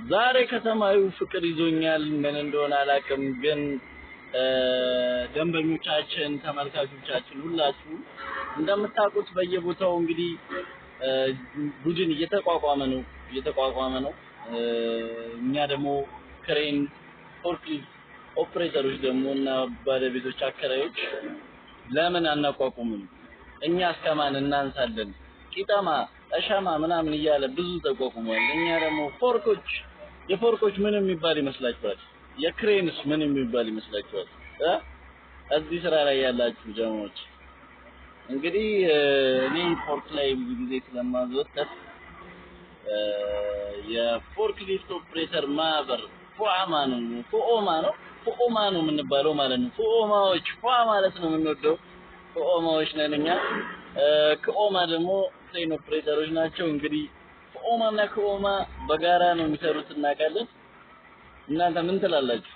ዛሬ ከሰማዩ ፍቅር ይዞኛል። ምን እንደሆነ አላውቅም፣ ግን ደንበኞቻችን፣ ተመልካቾቻችን ሁላችሁ እንደምታውቁት በየቦታው እንግዲህ ቡድን እየተቋቋመ ነው። እኛ ደግሞ crane forklift operator ኦች ደግሞ እና ባለቤቶች አከራዮች ለምን አናቋቁምም? እኛ እስከማን እናንሳለን? ቂጠማ እሸማ ምናምን እያለ ብዙ ተቋቁሟል። እኛ ደግሞ fork ኦች የ fork ኦች ምን የሚባል ይመስላችኋል? የክሬንስ ምን የሚባል ይመስላችኋል? እ እዚህ ስራ ላይ ያላችሁ ጀማዎች እንግዲህ እኔ fork ላይ ብዙ ጊዜ ስለማዘወተር የ forklift operator ማህበር ፎአማ ነው ፎኦማ ነው ፎኦማ ነው የምንባለው ማለት ነው። ፎኦማዎች ፎአ ማለት ነው የምንወደው፣ ፎኦማዎች ነን እኛ። ክኦማ ደግሞ crane operator ኦች ናቸው። እንግዲህ ፎኦማ እና ክኦማ በጋራ ነው የሚሰሩት እናውቃለን። እናንተ ምን ትላላችሁ?